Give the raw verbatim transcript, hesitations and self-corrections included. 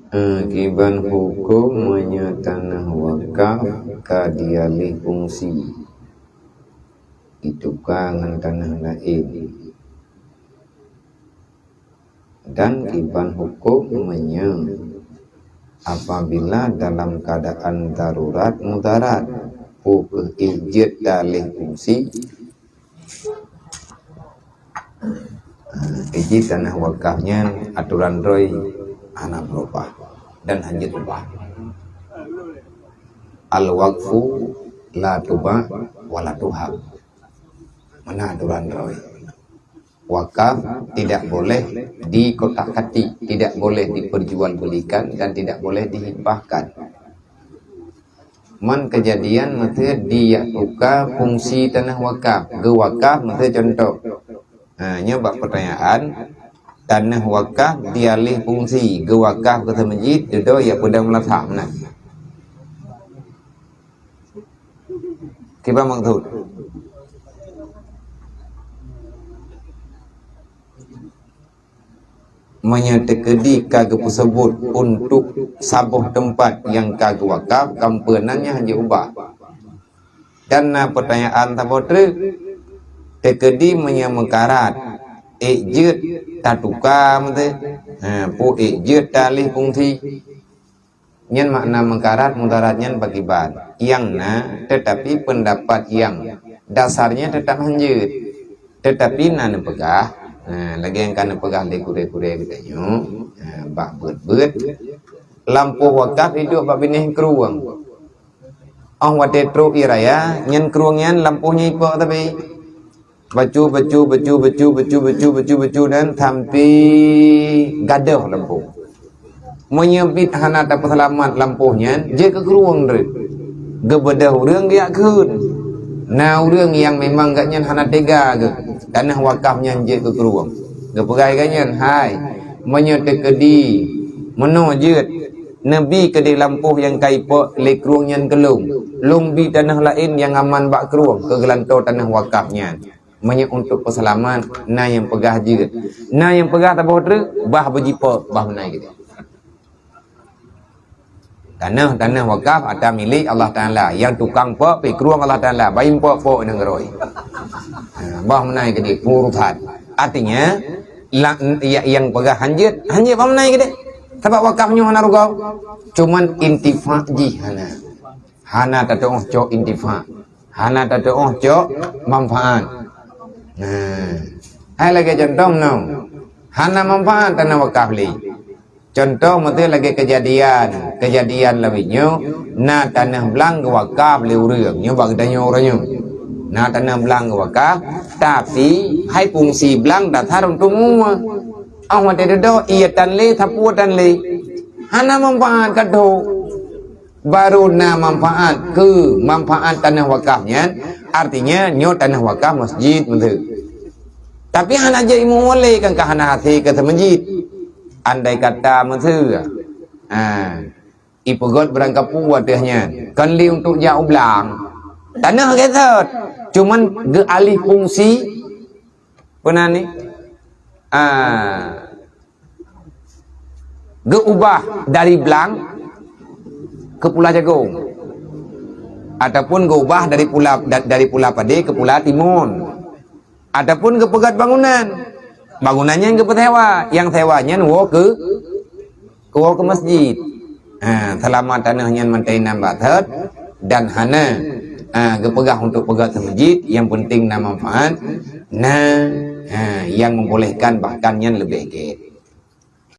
Eh, kiban huköm meunyoe tanoh wakaf ka dialih fungsi, dituka ngon tanoh laén. Dan kiban huköm meunyoe apabila dalam keadaan darurat mudarat, peu kheueh éh jeuet dialih fungsi, eh, iji tanoh wakaf nyan atoran droe hana beurubah dan hana jeuet ubah. Al-waqfu la tuba' wa la tuhab. Meunan atoran droe. Wakaf tidak boleh dikotak-katik, tidak boleh diperjualbelikan dan tidak boleh dihibahkan. Man keujadian meusé dijak tuka fungsi tanoh wakaf, geuwakaf meusé contoh. Ha, nyoe bak peutanyaan, tanoh wakaf dialih fungsi, geuwakaf keu meuseujid, dudoe jak peudong meulasah meunan. Kiban maksud? Meunyoe teukeudi ka geupeuseubut untuk saboh teumpat nyang ka geuwakaf, kampeunan nyan hana ubah. Dan na peutanyaan saboh treuk, teukeudi meunyoe meukarat, ék jeuet tatuka meusé? Ha, peu ék jeuet dialih fungsi? Nyan makna meukarat mudarat nyan pakriban. Nyang na, teutapi peundapat nyang dasarnya teutap hana jeuet. Teutapi na neupeugah, nah, lagée nyang ka neupeugah lé gurée-gurée geutanyoe, nah, bak beuet-beuet, lampôh wakaf hidup bak binéh krueng. Óh watée trok ie raya, nyan krueng nyan lampôh nyan ipok tapi. Bacut, bacut, bacut, dan sampai gadôh lampôh. Meunyoe biet hana tapeuseulamat lampôh nyan, jeuet keu krueng treuk. Geubeudôh ureuëng geujak kheun. Na ureuëng nyang memang gobnyan hana teuga geuh, tanoh wakaf nyan jeuet keu krueng. Geupeugah gobnyan, "Hai, meunyoe teukeudi meunoe jeuet, neubi keudeh lampôh nyang ka ipok lé krueng nyan keu lôn. Lôn bi tanoh laén nyang aman bak krueng keu geulantoe tanoh wakaf nyan." Meunyoe untuk peuseulamat, na nyang peugah jeuet. Na nyang peugah saboh treuk, bah beujipok, bah meunan keudeh. Tanoh, tanoh wakaf atra milék Allah Taala. Nyang tukang pok pih krueng Allah Taala. Bah impok-pok nanggroe. Ha, bah meunan keudeh, urusan. Artinya, la-, ya-, nyang peugah hana jeuet, hana jeuet bah meunan keudeh. Sabab wakaf nyoe hana rugoe. Cuman intifa jih hana. Hana tatuoh cok intifa. Hana tatuoh cok manfaat. Nah, hai lagée contoh meunoe. Hana manfaat tanoh wakaf lé. Contoh meusé lagée keujadian, keujadian lawét nyoe, na tanoh blang geuwakaf lé ureuëng, nyoe bak geutanyoe uroe nyoe. Na tanoh blang geuwakaf, tapi hai fungsi blang dasar untuk meungueh. Óh watée dudoe, ie tan lé, sapeue tan lé. Hana manfaat ka dho. Baru na manfaat, keu manfaat tanoh wakaf nyan, artinya nyoe tanoh wakaf masjid meusé. Tapi hana jeuet imeungueh lé kan ka hana hasé keu seumeujid. Andai kata meusé, ha, ipeugot barangkapeue ateueh nyan, kon lé untuk jak u blang. Tanoh geusot, cuman geualih fungsi peunan ni. Ah, geuubah dari blang keu pula jagong, ataupun geuubah dari pula, da-, dari pula padé keu pula timun, ataupun geupeugét bangunan. Bangunan nyan geupeusewa, nyang sewa nyan woe keu, woe keu masjid. Ha, seulama tanoh nyan mantong na batat dan hana, ha, geupeugah untuk peugét seumeujid, nyang penting na manfaat, na, ha, nyang membolehkan bahkan nyan leubeh gét.